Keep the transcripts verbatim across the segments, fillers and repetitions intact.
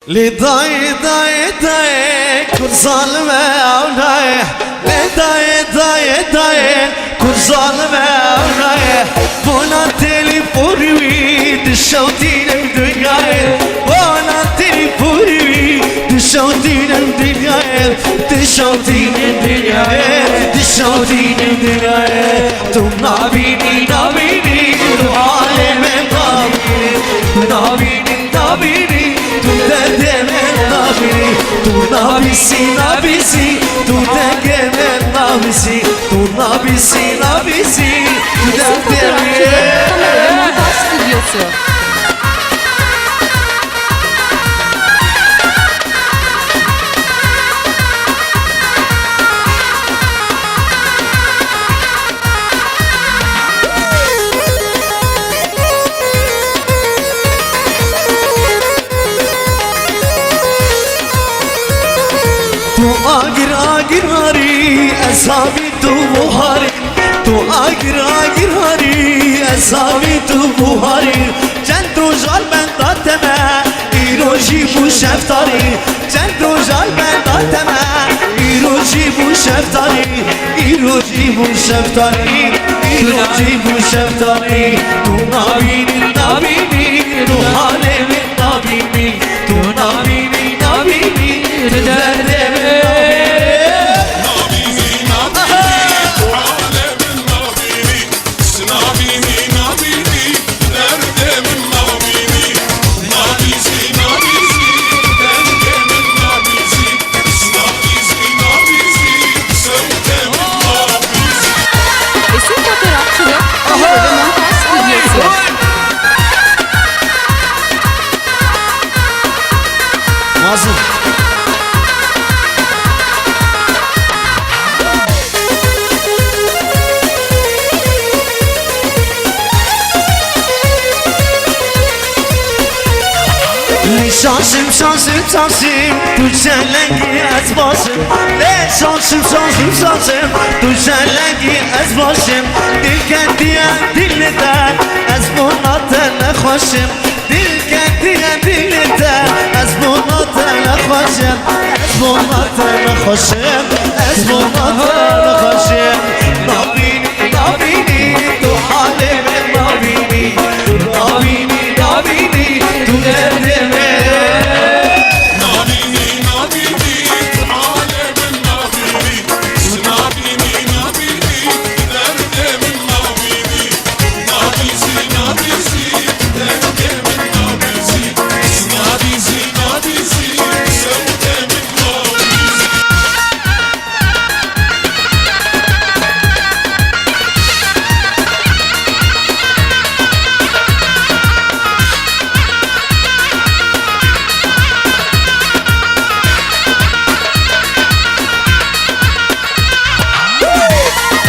Lê dayê, dayê, dayê, kur zalim e, ew nayê. Lê dayê, dayê, dayê, kur zalim e, ew nayê. Bona têlî porî wî, dişewtînim dinyayê. Bona têlî porî wî, dişewtînim dinyayê. Dişewtînim dinyayê, dişewtînim dinyayê. Tu nabînî, nabînî, tu halê me nabînî. Tu nabînî, nabînî, tu derdê me nabînî. Tu nabîsî, nabîsî, tu dengê me nabîsî. Tu nabîsî, nabîsî, tu derdê me. Kamera ve montaj stüdyosu. Tu agir agir harî, ez havî tu buharî. Tu agir agir harî, ez havî tu buharî. Çend roja li benda te me, îro jî bû şeftalî. Çend roja li benda te me, îro jî bû şeftalî. Îro jî bû şeftalî, îro jî bû şeftalî. Tu nabînî, nabînî, tu halê min nabînî. Tu nabînî, nabînî, tu derdê min nabînî. Nabînî, nabînî, tu halê min nabînî. Nabînî, nabînî, derdê min nabînî. Nabîzî, nabîzî, dengê min nabîzî. Nabîzî, nabîzî, sewtê min nabîzî. Esin Fotoğrafçılık, kamera ve montaj stüdyosu. Mazlum. Lê şaşim, şaşim, şaşim, tu çelengî ez başim. Lê şaşim, şaşim, şaşim, tu çelengî ez başim. Dil kendiye dil te, ez bona te nexweşim. Dil kendiye dil te, ez bona te nexweşim. Ez bona te nexweşim, ez bona te nexweşim. Nabînî, nabînî, tu halê min nabînî. Nabînî, nabînî, tu derdê min. Nabînî, nabînî, tu halê min nabînî. Nabînî, nabînî, tu derdê min nabînî. Nabîzî, nabîzî, dengê min nabîzî. Nabîzî, nabîzî, sewtê min nabîzî.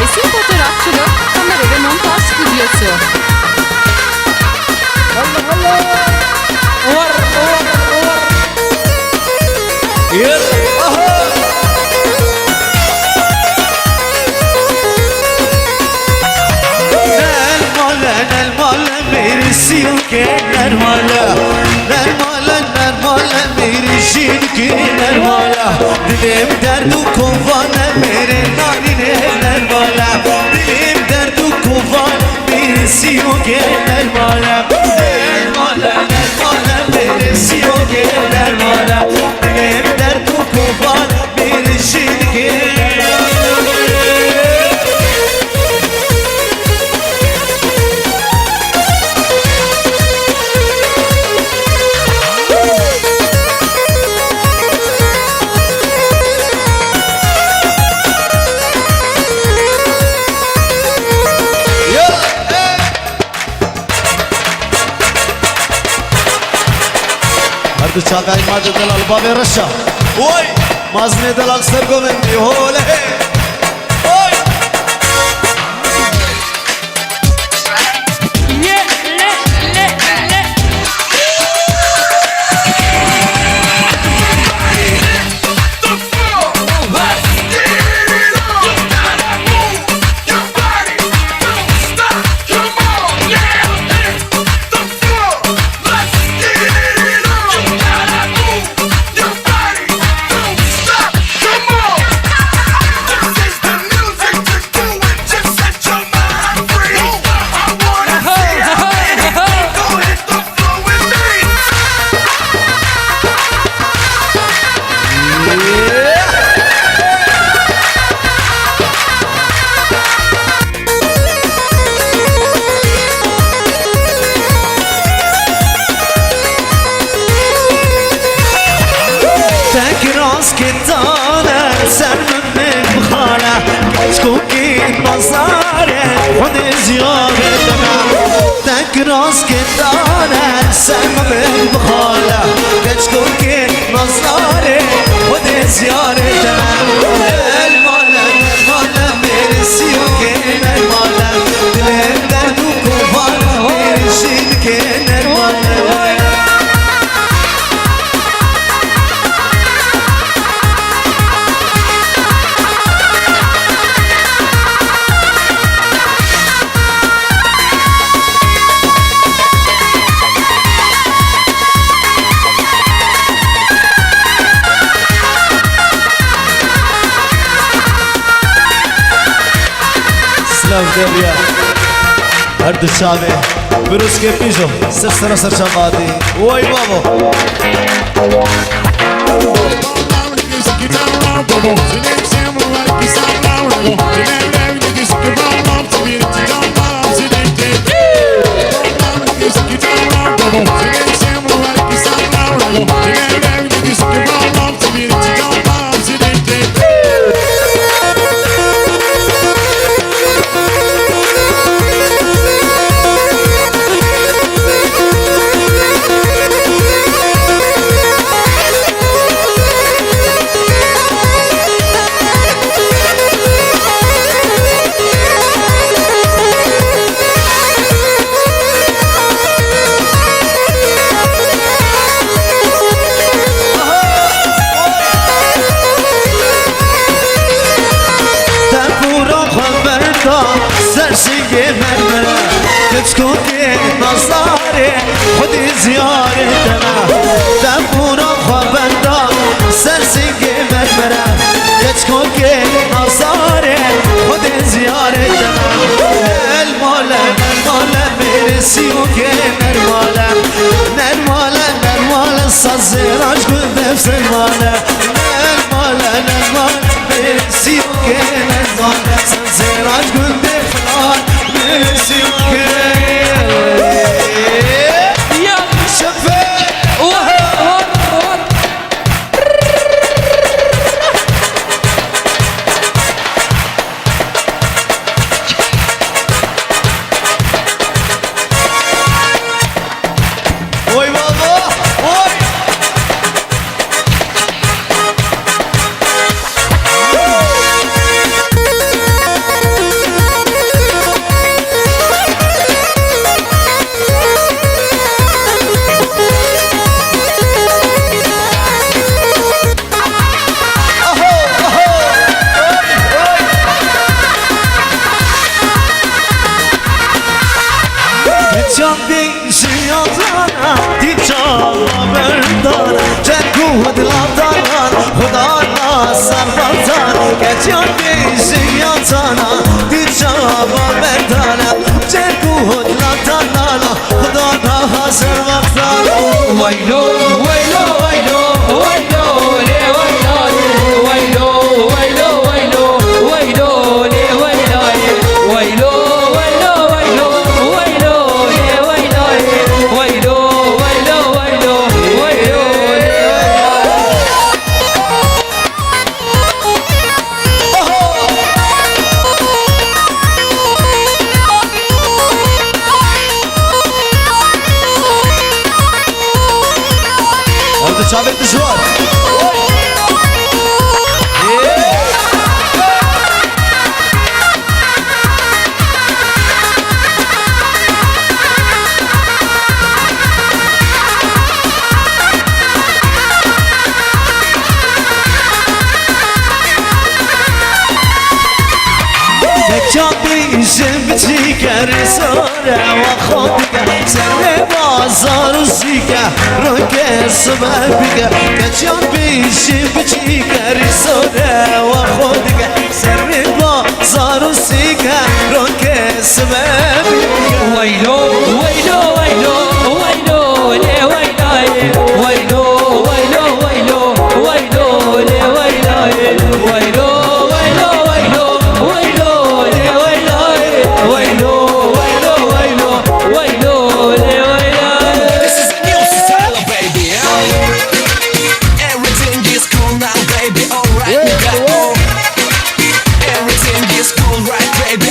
Esin Fotoğrafçılık, kamera ve montaj stüdyosu. Allah Allah! Or, or, or! Yır! Aha! Nermale, nermale, mêrî sîyokê nermale. Nermale, nermale, mêrî jînkî nermale. Dilê min derd û kovan e, mêrê narînê nermale. Dilê min derd û kovan e, mêrê sîyokê nermale. Nermale, nermale, mêrê sîyokê nermale. Dilê min derd û kovan e, mêrê jînkî nermale. Her du çavên ma de delal bavê reşa. Oy! Mazinê delal ser govendî, hole! Oy! Zarê Xwedê ziyarê te me. Tek rast kê dane ser me bên bixale. Keçkokê nazarê Xwedê ziyarê te me. Nermale, nermale, mêrê siyokê nermale. Dilê derd û kovan mêrê jînikê nermale. Silav derya. Her du çavê. Piroskê pîjo. Ser sera ser çav hatî. Way babo. Te pûra xwe berda ser singê mermere. Keçkokê nazarê Xwedê ziyarê te me. Te pûra xwe berda ser singê mermere. Keçkokê nazarê Xwedê ziyarê te me. Nermale, nermale, mêrê siyokê nermale. Nermale, nermale, sazê raj gul def nermale. Nermale, nermale, mêrê siyokê nermale. Sazê raj gul def nermale, mêrê siyokê. Ya. Şefik. Oha, oha, oha. Oy baba, oy! Aho, aho, oy, oy. Çav bêjin ya zana, dî çava berdana, çek û dilatanan, Xuda na ser berdan. Keçan bêjin ya zana, dî çava berdana, çek û dilatanan, Xuda na ser berdan. Waylo, waylo, waylo, waylo, lê waylo, waylo, waylo, waylo, waylo, lê waylo, waylo, waylo, waylo, waylo, lê waylo, waylo, waylo, waylo, waylo, lê waylo. Ev di çavê dijwar. Keçan bêjin biçîke rêzore wa xwe dike, serê bazar û sîke, rokê sibe bike. Keçan bêjin biçîke rêzore wa xwe dike, serê bazar û sîke, rokê sibe bike. Waylo, waylo, waylo, waylo, lê waylayê. Waylo, waylo, waylo, waylo, lê waylayê. Waylo, waylo, waylo, waylo, lê waylayê. Waylo, waylo, waylo, waylo, lê waylayê. This is a new style, baby, yeah. Everything is cool now, baby, alright, we got, oh. Everything is cool, right, baby?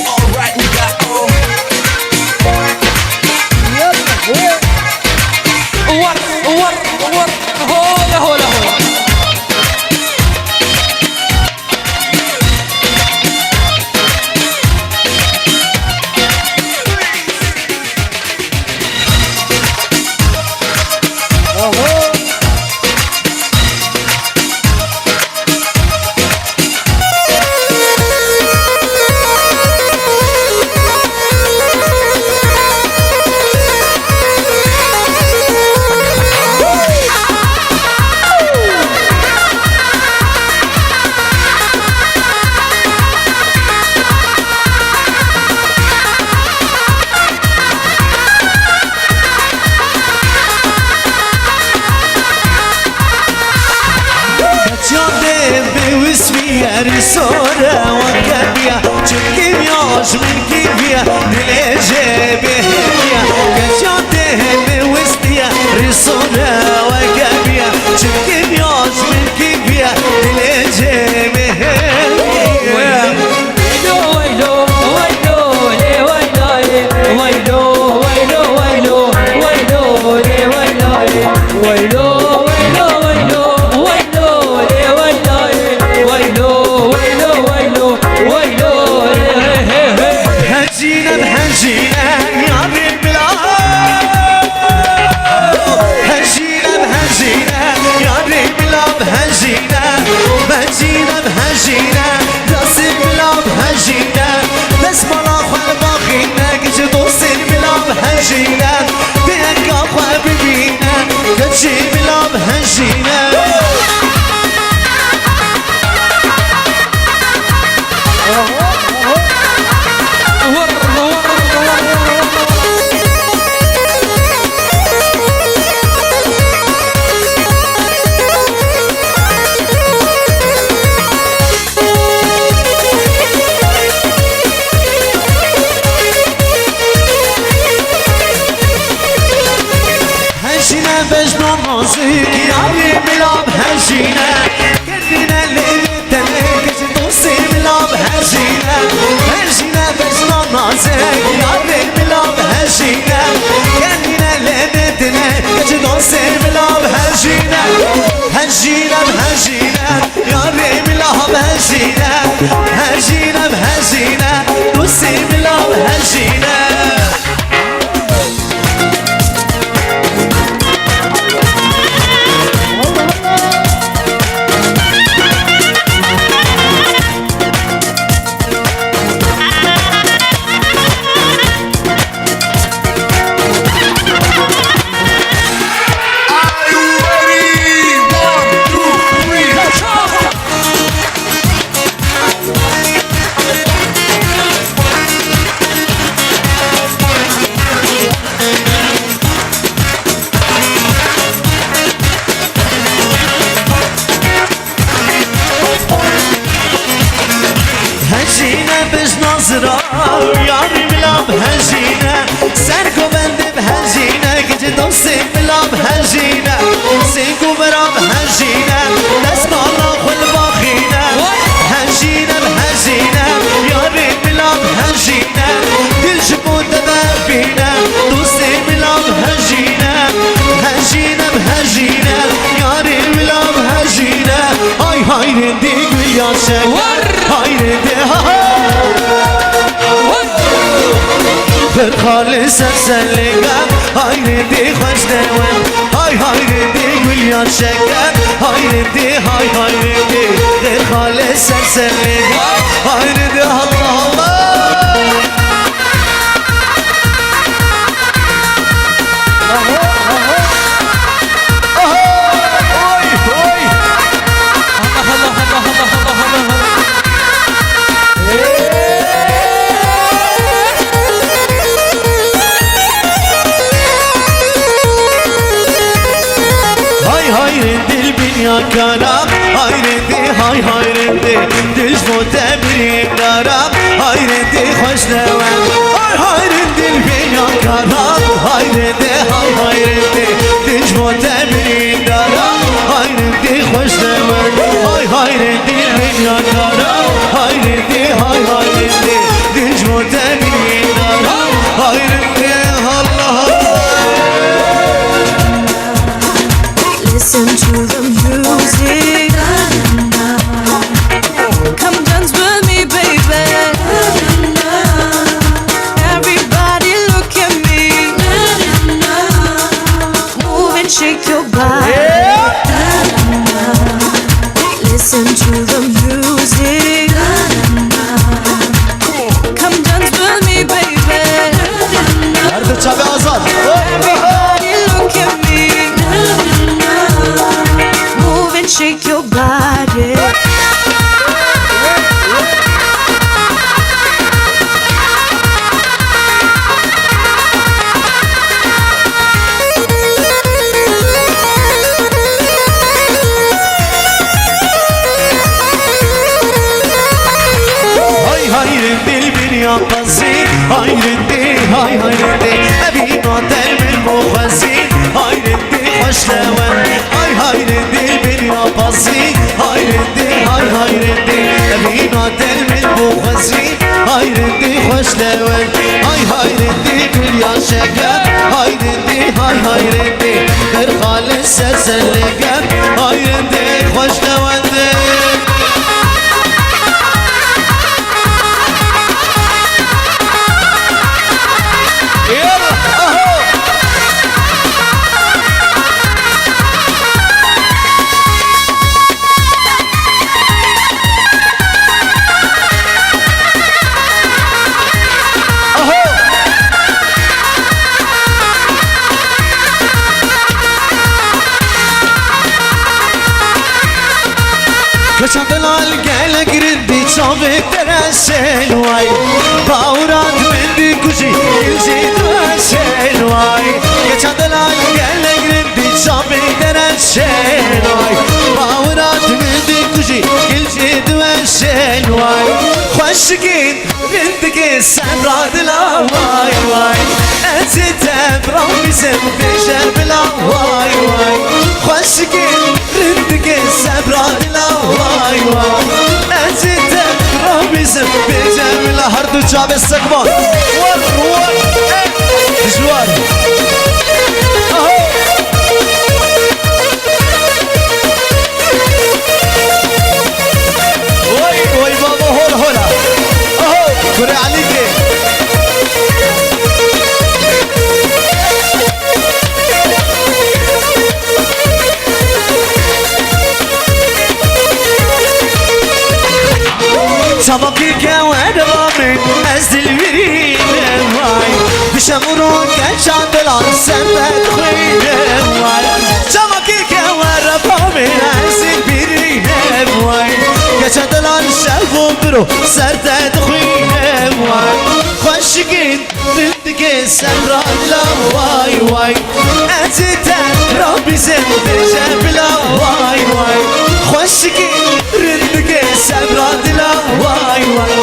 War, war, hola, hola, hola. Çandê biwismiye rîsore weke biye, çimkî miyaş min kî biye, dilê jê bihêbiye. Çandê biwismiye rîsore weke biye, çimkî miyaş min kî biye, dilê jê bihêbiye. Hejîne bi hejîne, yarê bila. Hejîne bi hejîne, yarê bila bi hejîne. Hejîne bi hejîne, destê bila bi hejîne. Destmala xwe li baxîne, giç dostê bila bi hejîne. Dêka xwe bibîne, keçê bila bi hejîne. Hejîne bejna nazik, yarê bila bi hejîne. Kendine lêvê tene, keçê dostê bila bi hejîne. Hejîne bejna nazik, yarê bila bi hejîne. Kendine lêvê tene, keçê dostê bila bi hejîne. Hejîne bi hejîne, yarê bila bi hejîne. Hejîne bi hejîne, dostê bila bi hejîne. Are you ready? One, two, three, let's go! Hejîne bijna zira, yarî bila bi hejîne. Ser govendê bi hejîne, gecê dostê bila bi hejîne. Sêngo vera bi hejîne, destmala xwe li baxîne. Hejîne bi hejîne, yarê bila bi hejîne. Dil ji bo te vebîne, dostê bila bi hejîne. Hejîne bi hejîne, yarê bila bi hejîne. Hay hay rindî gul ya şeker, hay rindî ha ha. Xirxalê ser ser lêgan, hay rindî xweş dewen. Hay hay rindî gul ya şeker, hay rindî, hay hay rindî. Xirxalê ser ser lêgan, hay rindî Allah Allah. Aha, aha. Aha, oy, oy. Allah, Allah, Allah, Allah, Allah, Allah. Hay hay rindî li bin ya kara, hay rindî, hay hay rindî. Dil ji bo te birîndara, hay rindî xweş dewe. Hay hay rindî li bin ya kara, hay rindî, hay hay rindî. Dil ji bo te birîndara, hay rindî xweş dewe. Hay hay rindî li bin ya kara, hay rindî, hay hay rindî. Dil ji bo te birîndara, hay rindî, Allah Allah. Listen to the music. Come dance with me, baby. Everybody look at me. Move and shake your body. Listen to the music. Come dance with me, baby. Her di çavê azad. Everybody look at me. Move and shake your body. Hay hayrê dilbir ya qezî, hayrê dê, hay hayrê dê. Evîna te min bo xwezî, hayrê dê xweş lewend. Hay hayrê dilbir ya qezî, hayrê dê, hay hayrê dê. Evîna te min bo xwezî, hayrê dê xweş lewend. Hay hayrê dê gul ya şeker, hayrê dê, hay hayrê dê. Qirxalê ser ser lêger, hayrê dê xweş lewend. Keçan delal gelek rindî çavê te reşên way. Bawrat min dikujî, gil jî diweşên way. Keçan delal gelek rindî çavê te reşên way. Bawrat min dikujî, gil jî diweşên way. Xweşikî Rindikê sebra dila way way. Ez ê te birambîzim bêje bila way way. Xweşikê rindikê sebra dila way way. Ez ê te birambîzim bêje bila. Her du çavê sekvan. War, war, eh, ji war. Aho. Oy, oy, baba, hol, hola. Aho, kurê Elîkê. Çavakî ke were ba min, ez dilwirî me way. Dişem û roke çandelan ser te dixwîne way. Çavakî ke were ba min, ez dilwirî me way. Keçe dilan şev û biro ser te dixwîne way. Xweşikî Rindikê sebra dila way way. Ez ê te rabîzim bêje bila way way. Xweşikî rindikê sebra dila way way.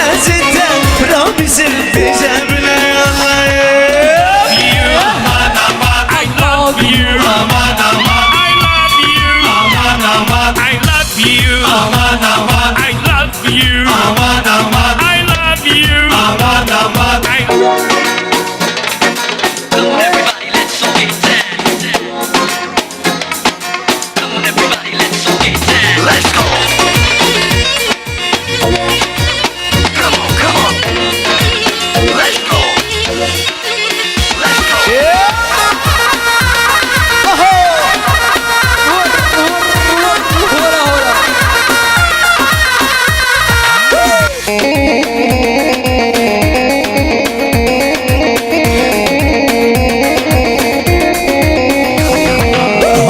Ez ê te rabîzim bêje bila way. I love you. I love you. I love you. I love you. I love you. I love you. Come on, everybody, let's all get down. Come on, everybody, let's all get down. Let's go. Come on, come on. Let's go. Let's go. Yeah. Aho. Hora, hora.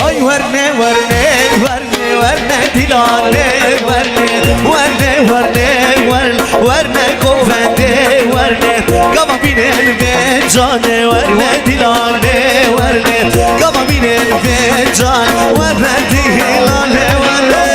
Hay werne, werne, werne, werne, dîlanê, werne, werne, werne, werne, werne, govendê, werne, gava bînên vê canê, werne, dîlanê, werne, gava bînên vê can, werne, dîlanê, werne.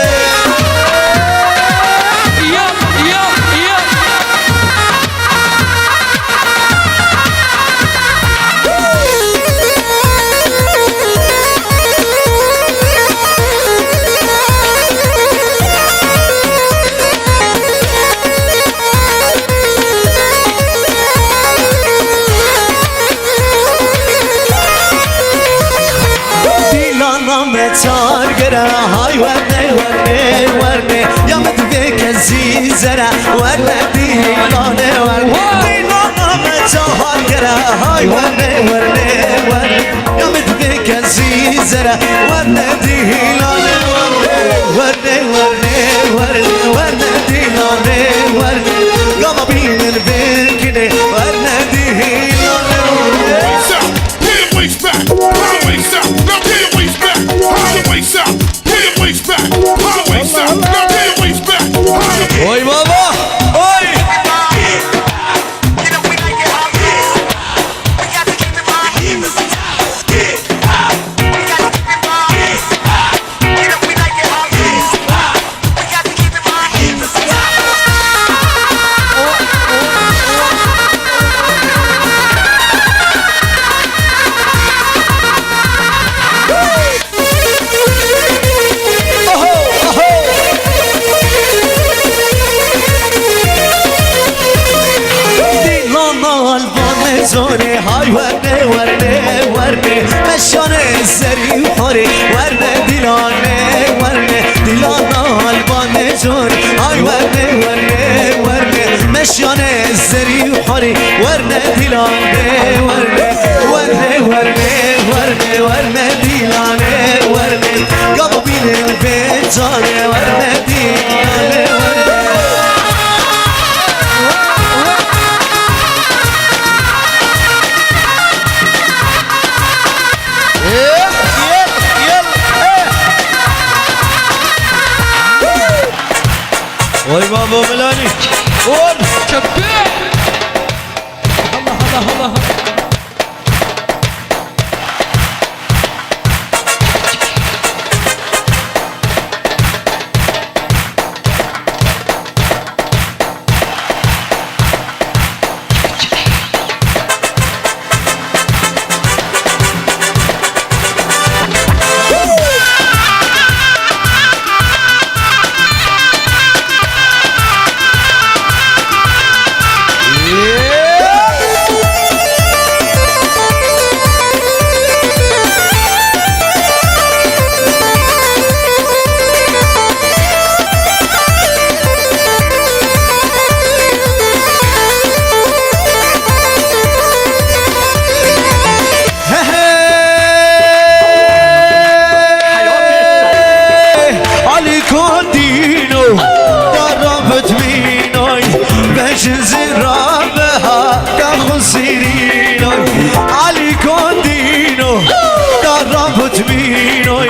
Dîlana me Hay werne, werne, werne, ya min divê kezî zere, werne dîlane, werne dîlana me cahan kere. Hay werne, werne, werne, ya min divê kezî zere, werne dîlane, werne, werne, werne, werne, werne dîlane, werne, gava bînin vê kinê, werne dîlane, werne. Put your waist back, put your waist out. Now put your waist back, put your waist out. Put your waist back, put your waist out. Now put your waist back, put your Oy baba, oy. Dîlana albanê zorê, hay werne, werne, werne. Meşanê zerî û xorê, werne dîlanê, werne. Dîlana albanê zorê, hay werne, werne, werne. Meşanê zerî û xorê, werne dîlanê, werne. Werne, werne, werne, werne dîlanê, werne. Gava bînin vê carê, werne dîlanê, werne. Yel, yel, yel, eh. Oy babo Melani. Oy. Köpek. Allah, Allah, Allah. Alî Kotîno, dara bitmînoy, bejin zira biha, ka xwe sîrînoy. Alî Kotîno, dara bitmînoy,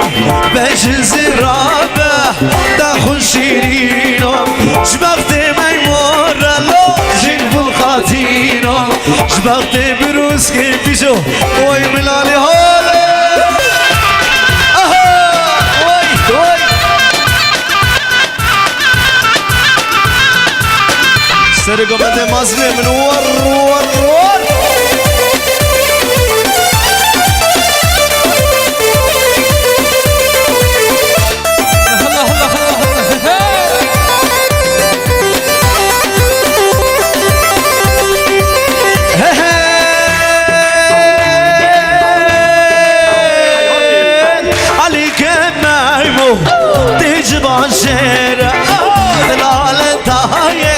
bejin zira biha, ka xwe şîrîno. Ji bextê me morelo, jin bû xatîno. Ji bextê birûskê bijo, oy milalê hale. Aha, oy, oy. Serê gomedê mazlê min war, war, war. Alî ke Meymo, tê ji bajêr e, delal dayê,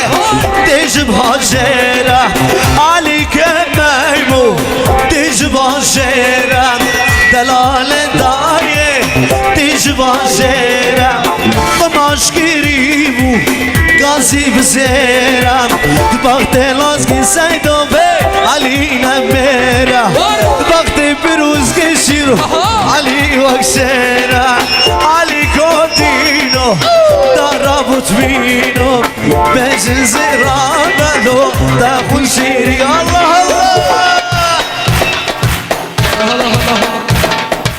tê ji bajêr e. Alî ke Meymo, tê ji bajêr e, delal dayê, tê ji bajêr e. Qimaj kirî bû, gazî bi zêr e. Di baxtê lazkî Seydo bê, Alî nemêre. Di baxtê birûzgê şîro, Alî wek şêr e. Alî Kotîno, dara bûtmîno, bejin zêra melo, te xwe şêrî. Allah, Allah!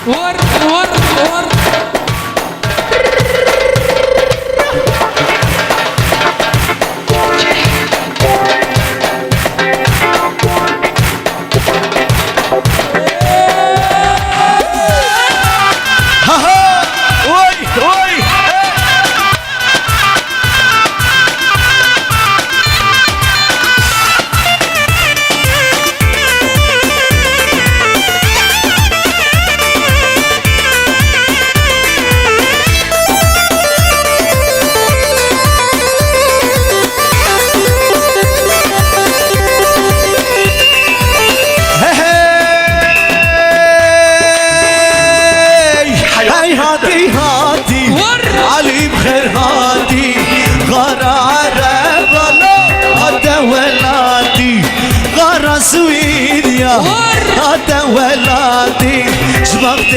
War, war, war. Ha, ha! Oy, oy!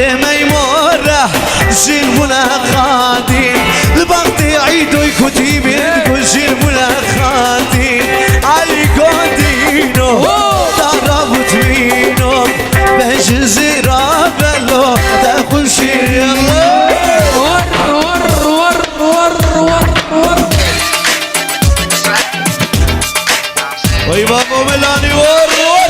Ê meymore jîn mule xatîn, li baxtê îdoy kutî bîn ku jîn mule xatîn. Elî godîno, dara butmîno, bejizî rabelo, de xuşî. War, war, war, war, war, war. Oy babo Melani, war, war.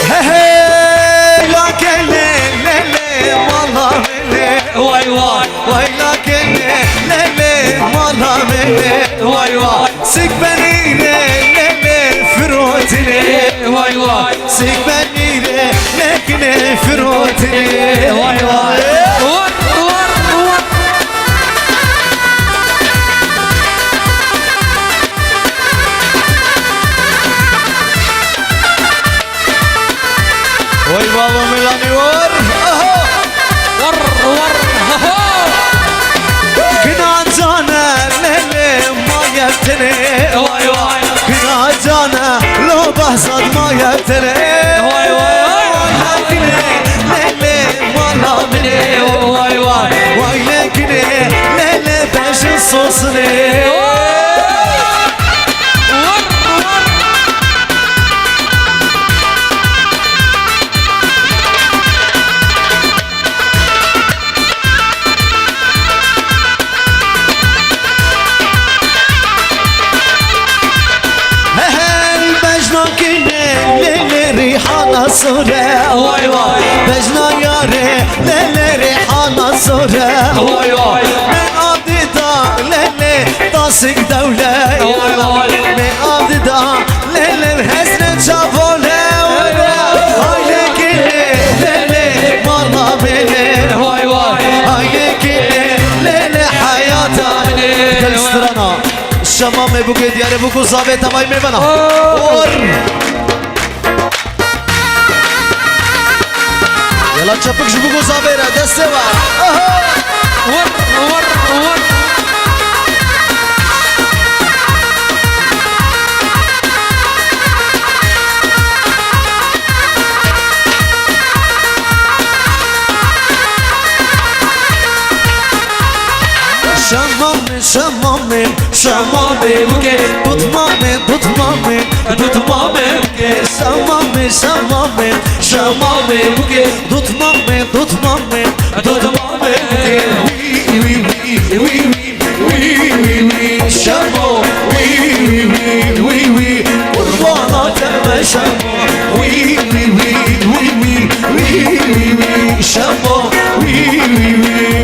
Hey, hey, la kele, le, le, mala, le, le, vay, vay, vay, la kele, le, le, mala, le, le, vay, vay. Sik benî re, le, le, firotine, vay, vay. Sik benî re, nekine firotine, vay, vay. Vur, vur, vur. Oy baba Melani, war. Aha. War, war, ha, ha. Gina cane, le, le, maye tene. Vay, vay. Gina cane, lo behzad maye tene. Vay, vay, vay. Vay, le, le, le, mala mine. Vay, vay. Vay, le, gine, le, le, beşin sosine. Hey, hey, bejna kine, lê, lê, rîhana sore. Vay, vay. Bejna yare, lê, lê, rîhana sore. Vay, vay. Me adida, lê, lê, tasik dewle. Vay, vay. Me adida, lê, lê, hezne çavole. Vay, vay. Haydi kine, lê, lê, mala bele. Vay, vay. Haydi kine, lê, lê, hayata. Gel strana. Şema me bûke diyare bûku zavê tevay me bena. Or. Yala çepik ji bûku zavê re destê we. Aha. Or, or, or. Şemame, şemame, şemame buke. Dutmame, dutmame, dutmame buke. Şemame, şemame, şemame buke. Dutmame, dutmame, dutmame buke. Wi, wi, wi, wi, wi, wi, wi, wi, şemo. Wi, wi, wi, wi, wi, qurbana te me şemo. Wi, wi, wi, wi, wi, wi, wi, wi, şemo. Wi, wi, wi.